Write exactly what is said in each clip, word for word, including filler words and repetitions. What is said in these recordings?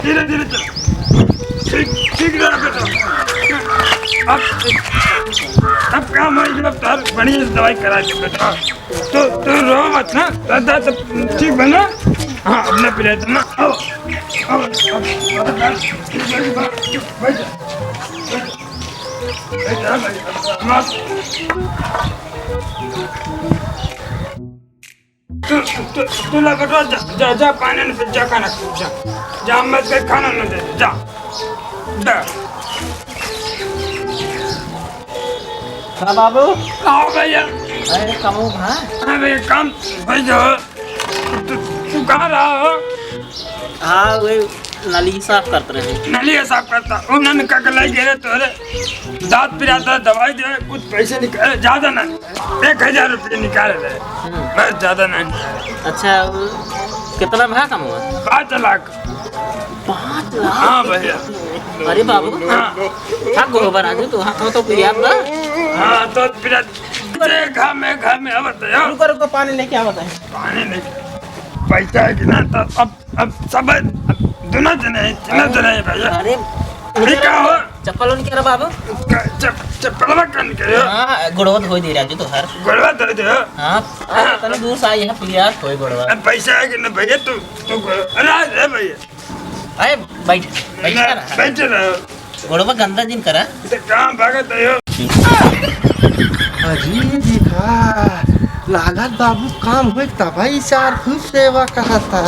धीरे धीरे चल। ठीक, ठीक रहा बेटा। अब, अब काम होइ गया, अब तार बढ़िया से दवाई करा दे बेटा। तू, तू रो मत ना, दादा तो ठीक बना। हाँ, अपना पिराए ना। आओ, आओ, आओ, आओ, बैठ जा, बैठ जा, बैठ जा, बैठ जा। तू, तू, तू लगा तो जा, जा, जा, पानी में जा, खाना खा, जा। जा, मत कर, खाना ना दे, जा। जा। हाँ बाबू। आओ भैया। अरे कमो भा। हाँ भैया, काम भाई जो तू, तू कहाँ रहा हो? हाँ, वे नली साफ करत रहे। नली साफ करता, उन्होंने का लाई गए तोरे दांत पिराता, दवाई दे, कुछ पैसे निकाले, ज्यादा ना, एक हजार रुपये निकाले रहे। हम्म। बस, ज्यादा नहीं निकाले। अच्छा, वो कितना भा कमवा? पाँच लाख। पाँच लाख? हाँ भैया। अरे बाबू। हाँ। हाँ, गोबर आजू तो, हाँ, तो, तो याद बा। हाँ, तो पिरा, देखा मैं घर में आवत है। रुको, रुको, पानी लेके आवत है। पानी नहीं, पैसा है कि ना, तो अब अब सब, अब दुनो जने, तीनों जने हैं भैया। अरे, ये का हो? चप्पल उनके रहा बाबू। का-, चप-, चप्पलवा कन के हो? हाँ, गोड़वा धोई दे राजू तोहार। गोड़वा धोई दे हो? हाँ, अरे, तनी दूर से आई है, पिया, कोई गोड़वा। अब पैसा है कि ना भैया, तू, तू गोड़-, अरे, आ रे भैया। अरे, बैठ, बैठ ना, ना। बैठ रहो। गोड़वा गंदा जिन करा। इसे काम भागत है हो? अरे देखा, लागत बाबू काम होई तब ही सार खूब सेवा करता।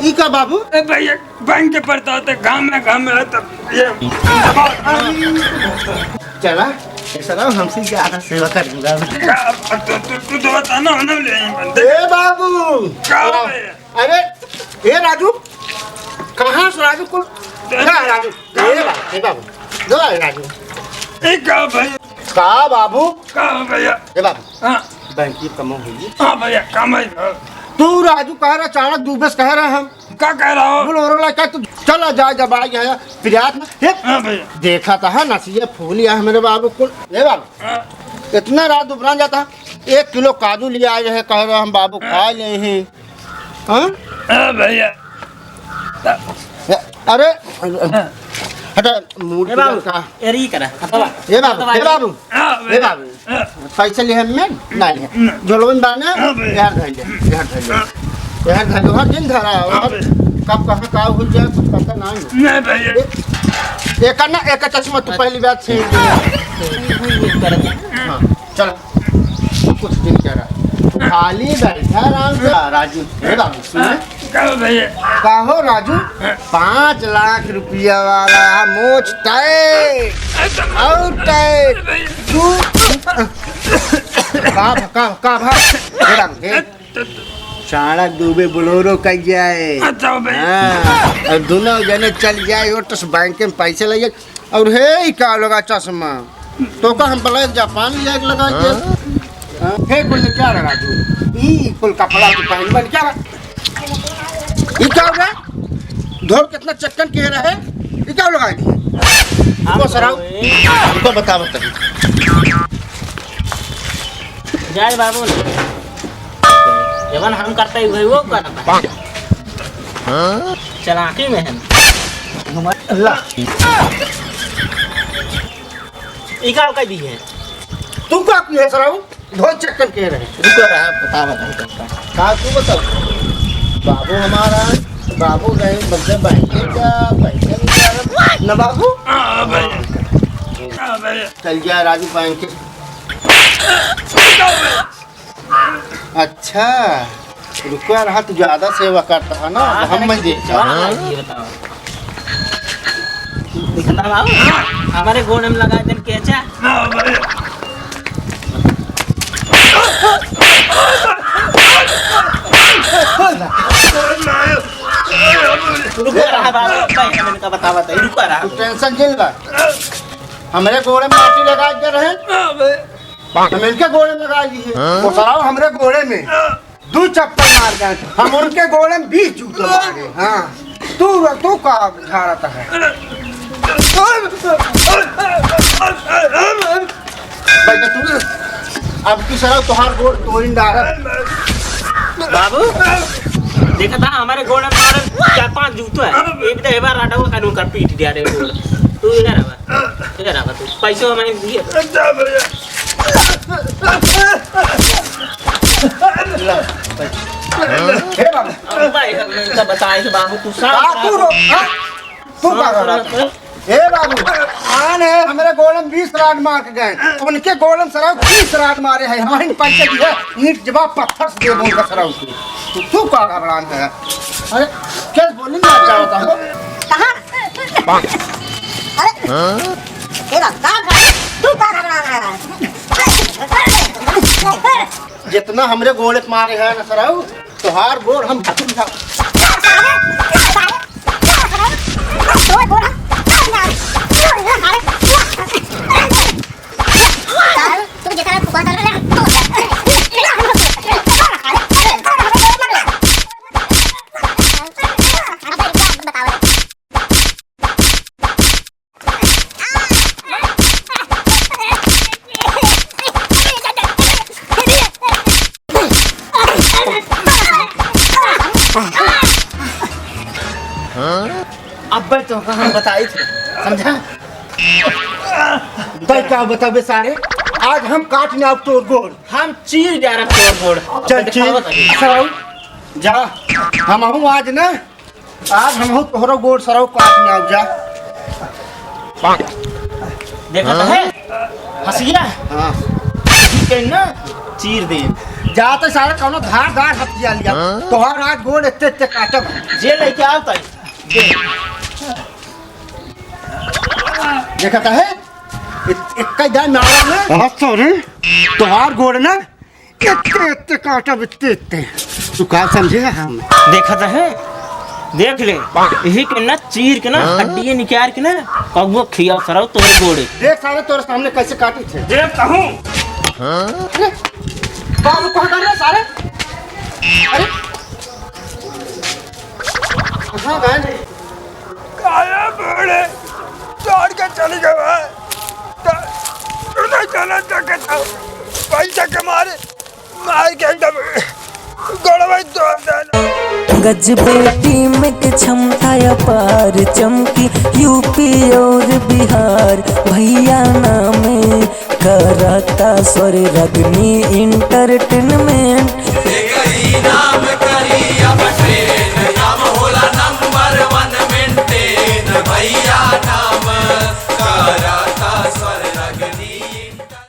ई का बाबू? ए भैया, बैंक के पड़ता होता, गाँव में, गाँव में है तब ये। चला, चला, हमसे ज्यादा सेवा करेंगे। अब, अब तू, तू, तू तो बता ना, हम ले आएंगे बंदे। ए बाबू! का हो भैया? अरे, ए राजू, कहाँ से राजू कुल? का राजू? ए बा-, ए बाबू, दो आ राजू। ए का भाई? का बाबू? का भैया? ए बाबू, हाँ। बैंक की कमो होई। हाँ भैया, कम है। तू राजू कह रहा, अचानक दुबे से कह रहा हम। का कह रहा हो? बोलो, रो ला, क्या तू चला जाए, जब आ गया है, फिर याद में, हे? हाँ भैया। देखा था, हाँ, नसीब फूल लिया है मेरे बाबू कुल। ए बाबू, हाँ। इतना रात दुबरान जाता, एक किलो काजू ले आए रहे, कह रहे हम बाबू खा ले हैं। हाँ? हाँ भैया। अरे, हाँ। हटा, मूड ए बाबू, का। एरी करा, हटवा। ए बाबू, हटवा। ए बाबू, हाँ ए भैया। बाबू, हाँ। पैसा लिहे में? नहीं है। नहीं। झोलवन बाने? हाँ भैया। यार धैले, यार धैले। हाँ। यार धैले, हर दिन धरा हो, हाँ भैया। कब कहाँ का हो जाए, कुछ पता नहीं। नहीं भैया। ए-, एक ना, एक चश्मा तू पहली बात छीन लिया। हाँ, चल। कुछ दिन करा। खाली बैठा आराम से। राजू, हे बाबू, सुन। हाँ, का हो भैया? का हो राजू? हाँ। पाँच लाख रुपया वाला मोच तय। अच्छा। और तय। अरे भैया। तू का भा, का, का भा? हे राम, हे। तो, तो चाणक दुबे बोलेरो कह जाए। अच्छा भैया। हाँ, और दोनों जने चल जाए, वो तो बैंक में पैसे लगे। और हे, ई का लगा चश्मा? तो का हम बोले जापान लिया के लगा के। हाँ? हाँ, हे कुल क्या रहा राजू? ई कुल कपड़ा के पहन बन क्या रहा? ई का हो गया? धोल कितना चक्कन के रहे? ई का लगा के? हम वो सराव। तो बता, बता। जाए बाबू ने। जवन हम करते हुए वो करता है। हाँ? चलाकी में है। अल्लाह। ई का कह दी है? तू का की है सराऊ? धोई चक्कन के रहे। रुको रहा, बता, बता, बता। का तू बता? बाबू हमारा, बाबू गए बदले बैंक के जा, बैंक के जा। ना बाबू? हाँ, भाई। हाँ, भाई। चल गया राजू बैंक के। अच्छा, रुको यार, हाँ, तू ज्यादा सेवा करता है ना, हाँ, अब हम अरे मैं देखता हाँ, हूँ। ये बताओ। दिखता बाबू, हमारे गोड़ में लगा दे केचा। हाँ, भाई। रुको रहा बाबू, भाई, हम इनका बतावत है, रुको रहा। तू टेंशन जिन ला, हमरे गोड़ में माटी लगा के रहे। हाँ, भाई। हम इनके गोड़े में लगा दी है। हाँ? वो सराव हमरे गोड़े में दो चप्पल मार गए, हम उनके गोड़े में बीस जूते मारे। हाँ, तू, तू का झाड़ता है? भाई, तू, अब की सराव तोहार गोड़ तोड़िन डारत। बाबू, देखा था हमारे गोड़ में मारे चार पांच जूता है। ये भी तो एक बार राडा का कानून कर पीट दिया रे गोड़। तू इधर आवा, इधर आवा तू। पैसे हमारे दिए। अच्छा भैया। हे बाबू। अब भाई, हम इनका बताए कि बाबू तू साफ आ, तू रो, हाँ? तू का कर रहा था? ए बाबू, आन है, हमरे गोड़न बीस राड मार के गए, उनके गोड़न सरऊ तीस राड मारे हैं। हम इन पैसे दिए, ईंट जवाब पत्थर से दे दूंगा सरऊ को। तू, तू का घबरान है? अरे, क्या बोली ना जाओ तो? कहाँ? अरे, तेरा का घबरा-, तू का घबरा रहा है? जितना हमरे गोड़े मारे हैं ना सरऊ, तोहार गोड़ हम अब्बे तो हम बताई थे, समझा? तै का बताबे सारे, आज हम काट नाउब तोर गोड़। हम चीर जा रहा तोर गोड़। चल चीर। दिखावा तनी। सरऊ, जा, हमहू आज ना आज हमहू तोहरो गोड़ सरऊ काट नाउब जा। देखत है? हंसिया? हाँ। ठीक है ना? चीर दे। जा तो सारे कौनो धारदार हथियार लिया। हाँ? तोहार आज गोड़ एत्ते एत्ते काटब। जे लेके आओ ताई। जे। देखत है? इत-, इक्का जान मारा ना। हाँ, sorry। तोहार गोड़ ना एत्ते, एत्ते काटब, एत्ते, एत्ते। तू का समझे हम? देखत है, देख ले, यही के ना चीर के ना, हाँ? हड्डियाँ निकाल के ना, कौआ खिया सरऊ तोरे गोड़े। देख सारे तोरे सामने कैसे काटी थे। देख कहूँ। हाँ? अरे, बाबू कहाँ कर रहे सारे? अरे, कहाँ गए? काया बड़े छोड़ के चली गवा। त-, तू नहीं चला सकता। पैसा के मारे मार के एकदम गड़बड़ तोड़ देना। गजबे टीम के क्षमता अपार, चमकी यूपी और बिहार। भैया नाम करता स्वर रगनी एंटरटेनमेंट। एकही नाम करी अब ट्रेंड, नाम होला नंबर